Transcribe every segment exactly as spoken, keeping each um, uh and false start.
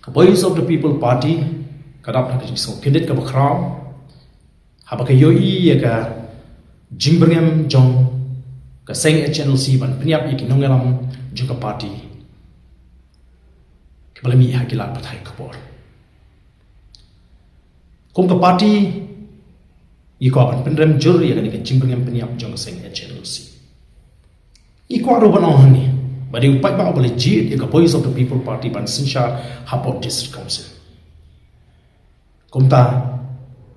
Ka Voice of the People Party ka dap ha ka jingsngewkhyndiat kaba khraw haba ka ïohi ïa ka jingbyrngem jong ka seng H N L C ban pynïap ïa ki nongïalam jong ka party kiba la mih ha ki lad pathai khubor. Kum ka party, ngi kwah ban pynrem jur ïa kane ka jingbyrngem pynïap jong ka seng H N L C. Ngi kwah ruh ban ong hangne ba dei u paidbah uba la jied ïa ka Voice of the People Party ban synshar hapoh District Council. Kumta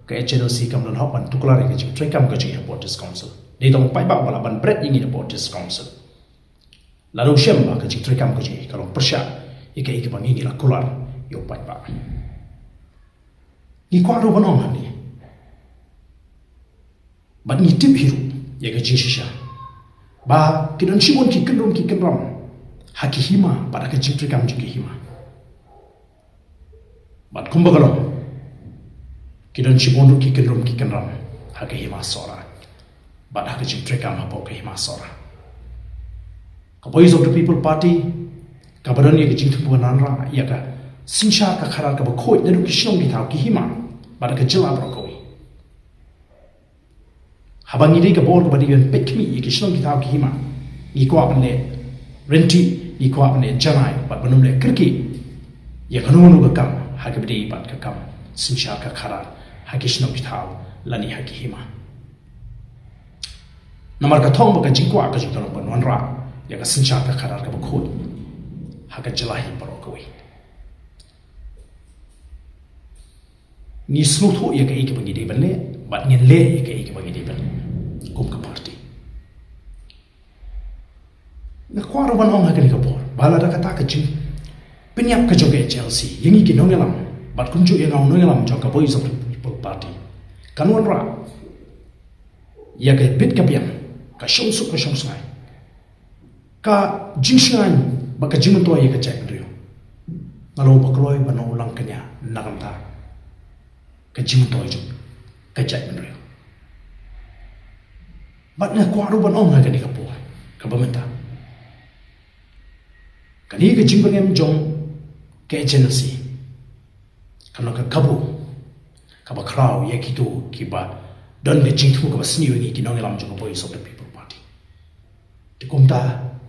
ka H N L C kam don hok ban tuklar ïa ka jingtrei kam ka jong ngi hapoh District Council. Dei tang u paidbah uba lah ban bret ïa ngi hapoh District Council. Lada u shem ba ka jingtrei kam ka jong ngi ka long pyrshah ïa kaei kaba ngi la kular ïa u paidbah. Ngi kwah ruh ban ong hangne bad ngi tip hi ruh ïa ka jingshisha ba ki don shibun ki kynrum ki kynram ha ki hima bad ha ka jingtrei kam jong ki hima. Bad kumba ka long, ki don shibun ruh ki kynrum ki kynram ha ka hima Sohra bad ha ka jingtrei kam hapoh ka hima Sohra. Ka Voice of the People Party kaba don ïa ka jingthmu ban wanrah ïa ka synshar ka khadar kaba khuid naduh ki shnong ki thaw ki hima bad ha ka jylla baroh kawei. Haba ngi dei ka bor kaba dei ban peit khmih ïa ki shnong ki thaw ki hima, ngi kwah ban leh ryntih, ngi kwah ban leh janai bad ban ym leh kyrkieh ïa kano kano ka kam ha kaba dei bad ka kam synshar ka khadar ha ki shnong ki thaw lane ha ki hima. Namar ka thong ba ka jingkwah ka jong ka long ban wanrah ïa ka synshar ka khadar kaba khuid ha ka jylla hi baroh kawei. Ngi sngewthuh ïa kaei kaba ngi dei ban leh bad ngin leh ïa kaei kaba ngi dei ban leh kum ka party. Nga kwah ruh ban ong ha kane ka por ba lada kata ka jingpynïap ka jong ka H N L C ïa ngi ki nongïalam bad kumjuh ïa nga u nongïalam jong ka Voice of the People Party kan wanrah ïa ka bit ka biang, ka shongsuk ka shongsngai, ka jingshngaiñ bad ka jingmyntoi ïa ka jaitbynriew, nga long ba kloi ban long u langkñia na ka bynta ka jingmyntoi jong ka jaitbynriew. Bad nga kwah ruh ban ong ha kane ka por kaba mynta, kane ka jingbyrngem jong ka H N L C ka long ka kabu kaba khraw ïa kito kiba don ka jingthmu kaba sniew ïa ngi ki nongïalam jong ka Voice of the People Party. Te kumta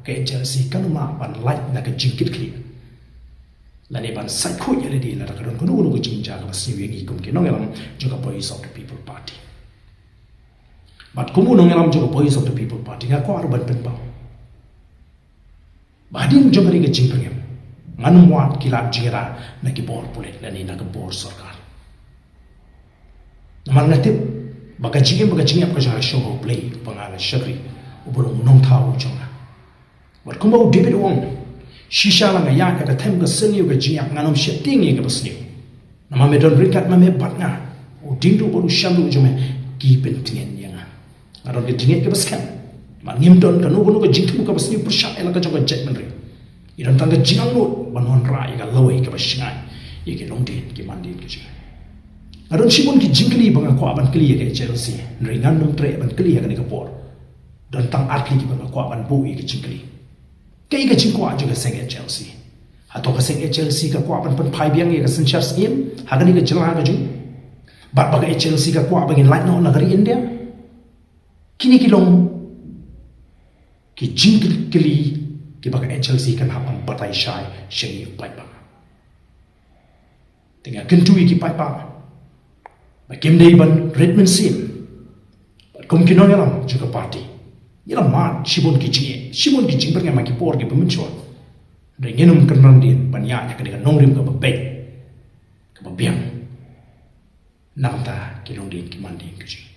ka H N L C kan ym lah ban lait na ka jingkitkhlieh lane ban sait khuid ïa lade lada ka don kano kano ka jingjia kaba sniew ïa ngi kum ki nongïalam jong ka Voice of the People Party. Bad kum u nongïalam jong ka Voice of the People Party nga kwah ruh ban pynpaw ba hadien jong kane ka jingbyrngem ngan ym wad ki lad jingïada na ki bor pulit lane na ka bor sorkar. Namar nga tip ba ka jingim bad ka jingïap ka jong nga ka shong ha U Blei uba nga la shakri, uba long u nongthaw jong nga. Bad kumba u David u ong, shisha la nga ïaid ha ka them ka sniew ka jingïap, ngan ym sheptieng ïa kaba sniew. Namar me don ryngkat ma me bad nga, u diengduh bad u shanduh jong me ki pyntngen ïa nga. Nga don ka jingngeit kaba skhem ba ngim don kano kano ka jingthmu kaba sniew pyrshah ïa la ka jong ka jaitbynriew. Ngi don tang ka jingangnud ban wanrah ïa ka lawei kaba shngaiñ ïa ki longdien ki mandien ka jong ngi. Nga don shibun ki jingkylli ba nga kwah ban kylli ïa ka H N L C, hynrei ngan ym treh ban kylli ha kane ka por. Don tang ar tylli kiba nga kwah ban buh ïa ki jingkylli. Kaei ka jingkwah jong ka seng H N L C? Hato ka seng H N L C ka kwah ban pynphai biang ïa ka synshar syiem ha kane ka jylla ka jong ngi? Bad ba ka H N L C ka kwah ba ngin lait noh na ka ri India? Kine ki long ki jingkylli kiba ka H N L C kan hap ban batai shai sha ngi u paidbah. Te nga kyntu ïa ki paidbah ba kim dei ban rit mynsiem. Bad kum ki nongïalam jong ka party, ngi la mad shibun ki jingeh, shibun ki jingbyrngem ha ki por kiba mynshuwa. Hynrei ngin ym kynran dien ban ïaid ha kane ka nongrim kaba beit, kaba biang na ka bynta ki longdien ki mandien ka jong ngi.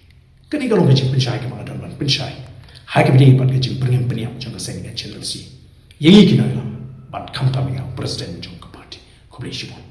Kane ka long ka jingpynshai kaba nga don ban pynshai ha kaba ïadei bad ka jingbyrngem pynïap jong ka seng H N L C ïa ngi ki nongïalam bad khamtam ïa nga u president jong ka party. Khublei shibun.